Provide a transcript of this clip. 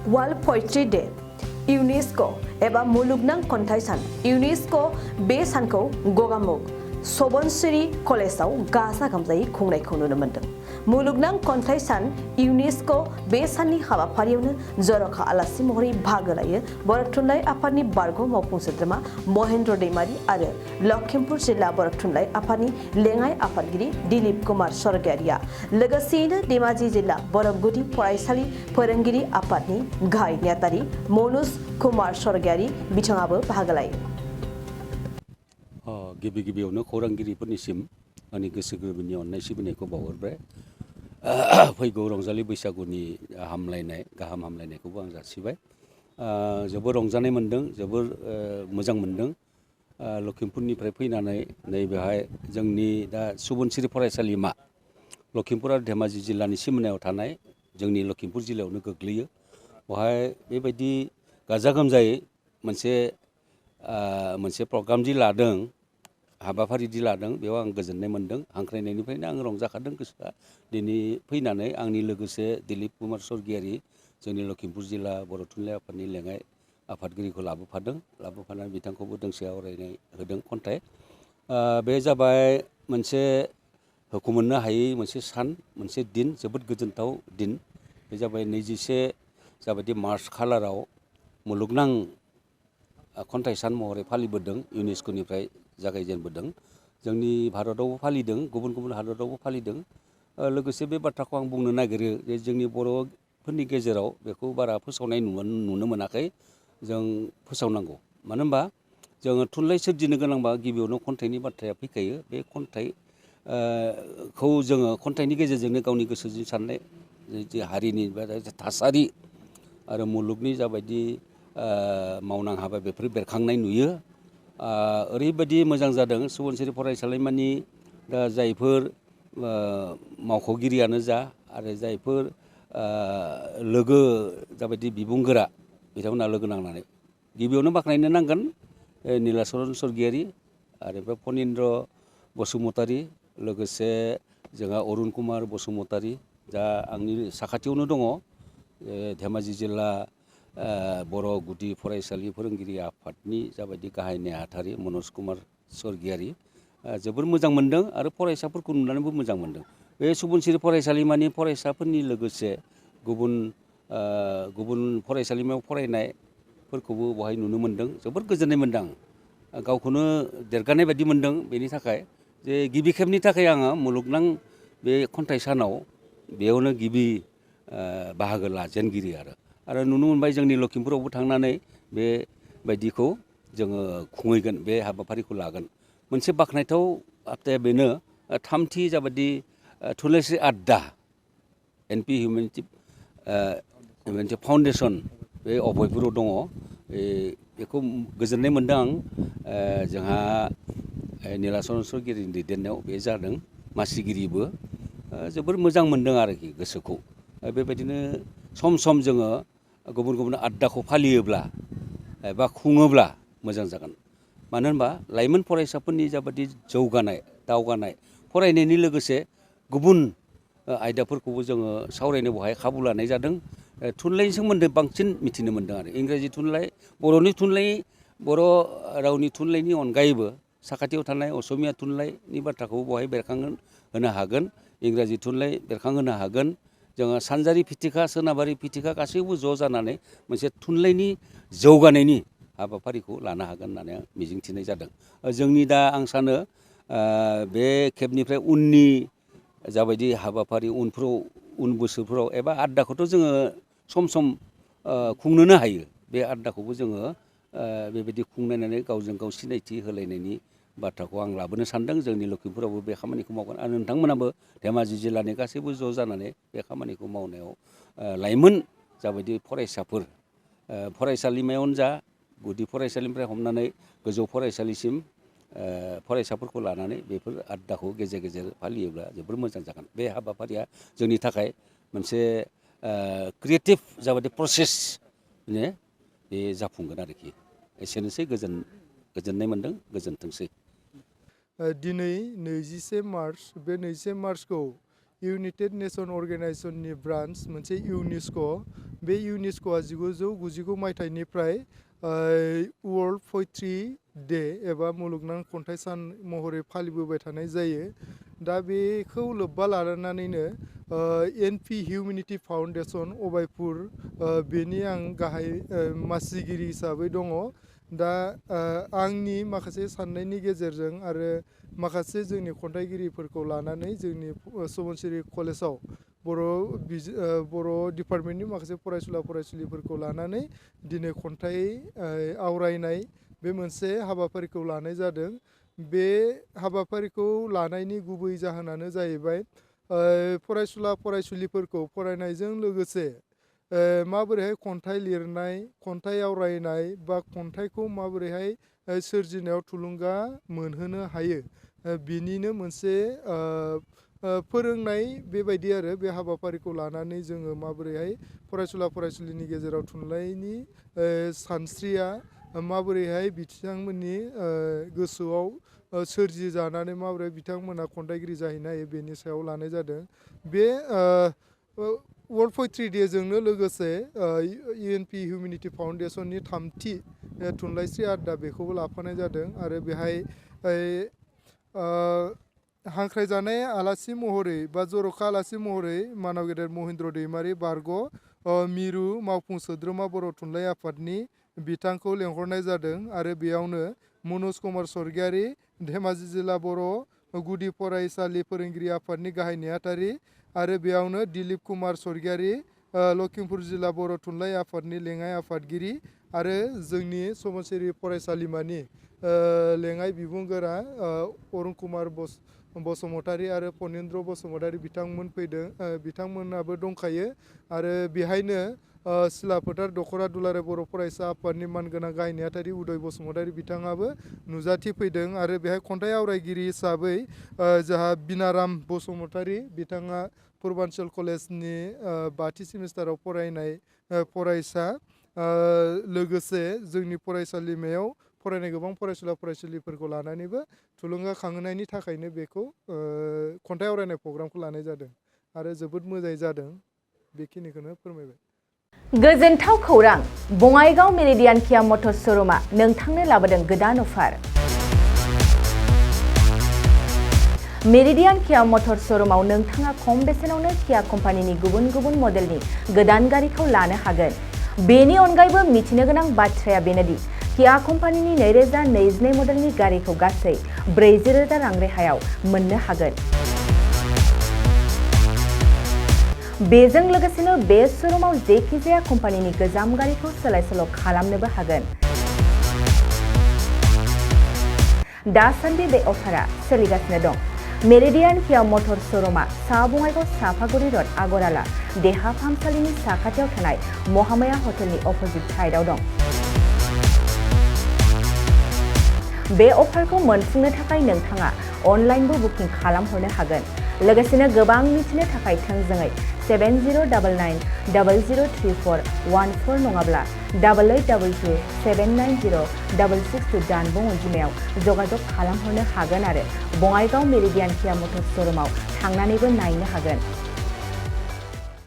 World poetry day UNESCO एबा मुलुगनां खन्थाइ सान यूनेस्को बे सानखौ गगामुग सबनसिरि कलेजाव गाजा गोमजायै खुंनायखौ नुनो मोन्दों। मुलुगनां खन्थाइ सान यूनेस्को बे साननि हाबाफारियावनो जर'खा आलासि महरै बाहागो लायो बर' थुनलाइ आफादनि बारग' मावफुं सोद्रोमा महेन्द्र दैमारि आरो लखिमपुर जिल्ला बर' थुनलाइ आफादनि लेङाइ आफादगिरि दिलीप कुमार सरगियारिया लोगोसेयैनो धेमाजि जिल्ला बर' गुदि फरायसालि फोरोंगिरि आफादनि गाहाय नेहाथारि मनोज कुमार सरगियारि बिथाङाबो बाहागो लायो। गिबि गिबियावनो खौरांगिरिफोरनिसिम आंनि गोसो गोरबोनि अननाय सिबिनायखौ बावहरबाय। फैगौ रंजालि बैसागुनि गाहाम हामलायनायखौबो आं जासिबाय। जोबोर रंजानाय मोन्दों, जोबोर मोजां मोन्दों। लखिमपुरनिफ्राय फैनानै नैबेहाय जोंनि दा सुबनसिरि फरायसालिमा लखिमपुर आरो धेमाजि जिल्लानि सिमनायाव थानाय जोंनि लखिमपुर जिल्लायावनो गोग्लैयो। बेवहाय बेबायदि गाजा गोमजायै मोनसे प्रग्राम जि लादों, हाबाफारि जि लादों, बेयाव आं गोजोननाय मोन्दों। हांख्रायनायनिफ्रायनो आं रंजाखादों गोसोआ। दिनै फैनानै आंनि लोगोसे दिलीप कुमार सरगियारि जोंनि लखिमपुर जिल्ला बर' थुनलाइ आफादनि लेङाइ आफादगिरिखौ लाबोफानानै बिथांखौबो दोंसे आवरायनाय होदों खन्थाइ। बे जाबाय मोनसे हुखुमोननो हायै मोनसे सान, मोनसे दिन, जोबोद गोजोनथाव दिन। बे जाबाय 21 जाबायदि मार्च खालाराव मुलुगनां खन्थाइ सान महरै फालिबोदों, इउनेस्क'निफ्राय जागायजेनबोदों। जोंनि भारतआवबो फालिदों, गुबुन गुबुन हादरावबो फालिदों। लोगोसे बे बाथ्राखौ आं बुंनो नागिरो जे जोंनि बर'फोरनि गेजेराव बेखौ बारा फोसावनाय नुनो मोनाखै। जों फोसावनांगौ। मानो होनबा जोङो थुनलाइ सोरजिनो गोनांबा गिबियावनो खन्थाइनि बाथ्राया फैखायो। बे खन्थाइखौ जोङो खन्थाइनि गेजेरजोंनो गावनि गोसोजों साननाय जे हारिनि थासारि आरो मुलुगनि जाबायदि मावनां हाबा बेफोर बेरखांनाय नुयो। ओरैबायदि मोजां जादों सुबनसिरि फरायसालिमानि दा जायफोर मावख'गिरियानो जा आरो जायफोर लोगो जाबायदि बिबुंगोरा बिथांमोना लोगो नांनानै गिबियावनो बाख्नायनो नांगोन नीलाचरन स्वरगियारि आरो बे फनिन्द्र बसुमतारी, लोगोसे जोंहा अरुण कुमार बसुमतारी, दा आंनि साखाथियावनो दङ धेमाजि जिल्ला बर' गुदि फरायसालि फोरोंगिरि आफादनि जाबायदि गाहाय नेहाथारि मनोज कुमार स्वरगियारि। जोबोर मोजां मोन्दों आरो फरायसाफोरखौ नुनानैबो मोजां मोन्दों। बे सुबनसिरि फरायसालिमानि फरायसाफोरनि लोगोसे गुबुन फरायसालिमायाव फरायनायफोरखौबो बहाय नुनो मोन्दों। जोबोर गोजोननाय मोन्दों आं, गावखौनो देरगानाय बायदि मोन्दों। बेनि थाखाय जे गिबि खेबनि थाखाय आङो मुलुगनां बे खन्थाइ सानाव बेयावनो गिबि बाहागो लाजेनगिरि आरो नुनो मोनबाय जोंनि लखिमपुरावबो थांनानै बेबायदिखौ जोङो खुंहैगोन, बे हाबाफारिखौ लागोन। मोनसे बाख्नायथाव बाथ्राया बेनो, थामथि जाबायदि थुनलाइयारि आड्डा एनपि हिउमेनिटि फाउन्डेसन बे अभयपुराव दङ। बेखौ गोजोननाय मोन्दों आं। जोंहा नीलाचरन स्वरगियारिनि दैदेननायाव बे जादों, मासिगिरिबो। जोबोर मोजां मोन्दों आरोखि गोसोखौ। बेबायदिनो सम सम जोङो गुबुन गुबुन आड्डाखौ फालियोब्ला एबा खुङोब्ला मोजां जागोन। मानो होनबा लाइमोन फरायसाफोरनि जाबायदि जौगानाय, दावगानाय, फरायनायनि लोगोसे गुबुन आयदाफोरखौबो जोङो सावरायनो बहाय खाबु लानाय जादों। थुनलाइनि सोमोन्दै बांसिन मिथिनो मोन्दों आरो इंराजि थुनलाइ, बर'नि थुनलाइ, बर' रावनि थुनलाइनि अनगायैबो साखाथियाव थानाय असमिया थुनलाइनि बाथ्राखौ बहाय बेरखांहोनो हागोन, इंराजि थुनलाइ बेरखांहोनो हागोन। जोङो सानजारि फिथिखा, सोनाबारि फिथिखा गासैबो ज' जानानै मोनसे थुनलाइनि जौगानायनि हाबाफारिखौ लानो हागोन होननानै आं मिजिंथिनाय जादों। जोंनि दा आं सानो बे खेबनिफ्राय उननि जाबायदि हाबाफारि उन बोसोरफोराव एबा आड्डाखौथ' जोङो सम सम खुंनोनो हायो। बे आड्डाखौबो जोङो बेबायदि खुंनानै गावजों गाव सिनायथि होलायनायनि बाथ्राखौ आं लाबोनो सानदों। जोंनि लखिमपुरावबो बे खामानिखौ मावगोन आरो नोंथांमोनाबो धेमाजि जिल्लानि गासैबो ज' जानानै बे खामानिखौ मावनायाव लाइमोन जाबायदि फरायसाफोर फरायसालिमायावनो जा, गुदि फरायसालिनिफ्राय हमनानै गोजौ फरायसालिसिम फरायसाफोरखौ लानानै बेफोर आड्डाखौ गेजेर गेजेर फालियोब्ला जोबोर मोजां जागोन। बे हाबाफारिया जोंनि थाखाय मोनसे क्रिएटिभ जाबायदि प्रसेस बे जाफुंगोन आरोखि। एसेनोसै, गोजोननाय मोन्दों। गोजोनथोंसै। दिनै 21 मार्च, बे 21 मार्चखौ इउनाइटेड नेशन अर्गेनाइजेशननि ब्रान्च मोनसे इउनेस्क'। बे इउनेस्क'आ 1999 मायथाइनिफ्राय वर्ल्ड पोएट्री डे एबा मुलुगनां खन्थाइ सान महरै फालिबोबाय थानाय जायो। दा बेखौ लोब्बा लानानैनो एनपि हिउमेनिटी फाउन्डेसन अभायपुर बेनि आं गाहाय मासिगिरि हिसाबै दङ। दा आंनि माखासे साननायनि गेजेरजों आरो माखासे जोंनि खन्थाइगिरिफोरखौ लानानै जोंनि सबनसिरि कलेजाव बर' डिपार्टमेन्टनि माखासे फरायसुला फरायसुलिफोरखौ लानानै दिनै खन्थाइ आवरायनाय बे मोनसे हाबाफारिखौ लानाय जादों। बे हाबाफारिखौ लानायनि गुबै जाहोनानो जाहैबाय फरायसुला फरायसुलिफोरखौ फरायनायजों लोगोसे माबोरैहाय खन्थाइ लिरनाय, खन्थाइ आवरायनाय बा खन्थाइखौ माबोरैहाय सोरजिनायाव थुलुंगा मोनहोनो हायो, बिनिनो मोनसे फोरोंनाय बेबायदि आरो बे हाबाफारिखौ लानानै जोङो माबोरैहाय फरायसुला फरायसुलिनि गेजेराव थुनलाइनि सानस्रिया माबोरैहाय बिथांमोननि गोसोआव सोरजिजानानै माबोरै बिथांमोना खन्थाइगिरि जाहैनो हायो बेनि सायाव लानाय जादों। बे वर्ल्ड पोएट्री डे जोंनो लोगोसे इएनपि हिउमेनिटी फाउन्डेसननि 3थि थुनलाइस्रि आड्डा बेखौबो लाफानाय जादों आरो बेहाय हांख्रायजानाय आलासि महरै बा जर'खा आलासि महरै मानाव गेदेर महेन्द्र दैमारि बारग' मिरु मावफुं सोद्रोमा बर' थुनलाइ आफादनि बिथांखौ लेंहरनाय जादों आरो बेयावनो मनज कुमार स्वर्गियारि धेमाजि जिल्ला बर' गुदि फरायसालि फोरोंगिरि आफादनि गाहाय नेहाथारि आरो बेयावनो दिलीप कुमार स्वर्गियारि लखिमपुर जिल्ला बर' थुनलाइ आफादनि लेङाइ आफादगिरि आरो जोंनि सबनसिरि फरायसालिमानि लेङाइ बिबुंगोरा अरुण कुमार बसुमतारी आरो फनिन्द्र बसुमतारी बिथांमोन फैदों, बिथांमोनाबो दंखायो आरो बेहायनो सिला फोथार दख'रा दुलाराय बर' फरायसा आफादनि मानगोनां गाहाय नेहाथारि उदय बसुमतारी बिथाङाबो नुजाथिफैदों आरो बेहाय खन्थाइ आवरायगिरि हिसाबै जोंहा बिनाराम बसुमतारी बिथाङा पुर्बान्चल कलेजनि 5थि सेमिस्टाराव फरायनाय फरायसा, लोगोसे जोंनि फरायसालिमायाव फरायनाय गोबां फरायसुला फरायसुलिफोरखौ लानानैबो थुलुंगाखांहोनायनि थाखायनो बेखौ खन्थाइ आवरायनाय प्रग्रामखौ लानाय जादों आरो जोबोद मोजाङै जादों। बेखिनिखौनो फोरमायबाय। गोजोनथाव खौरां, बङाइगाव मेरिडियान किया मटर्स श'रुमआ नोंथांनो लाबोदों गोदान अफार। मेरिडियान किया मटर्स श'रुमाव नोंथाङा खम बेसेनावनो किया कम्पानिनि गुबुन गुबुन मडेलनि गोदान गारिखौ लानो हागोन। बेनि अनगायैबो मिथिनो गोनां बाथ्राया बेनोदि किया कम्पानिनि 2022 मडेलनि गारिखौ गासै 40,000 रां रेहायाव मोननो हागोन। बेजों लोगोसेनो बे श'रुमाव जेखिजाया कम्पानिनि गोजाम गारिखौ सोलाय-सोल' खालामनोबो हागोन। दासान्दि बे अफारा सोलिगासिनो दं। मेरिडियान किया मटर्स श'रुमआ सा बङाइगाव साफागुरि र'ड आगराला देहा फाहामसालिनि साखाथियाव थानाय महामाया हटेलनि अपोजिट साइडआव दं। बे अफारखौ मोनफुंनो थाखाय नोंथाङा अनलाइनबो बुकिं खालामहरनो हागोन। लोगोसेनो गोबां मिथिनो थाखाय थोंजोङै 7099003414 नङाब्ला 8822790662 जानबुं अनजिमायाव जगाजग खालामहरनो हागोन आरो बङाइगाव मेरिडियान किया मटर्स श'रुमाव थांनानैबो नायनो हागोन।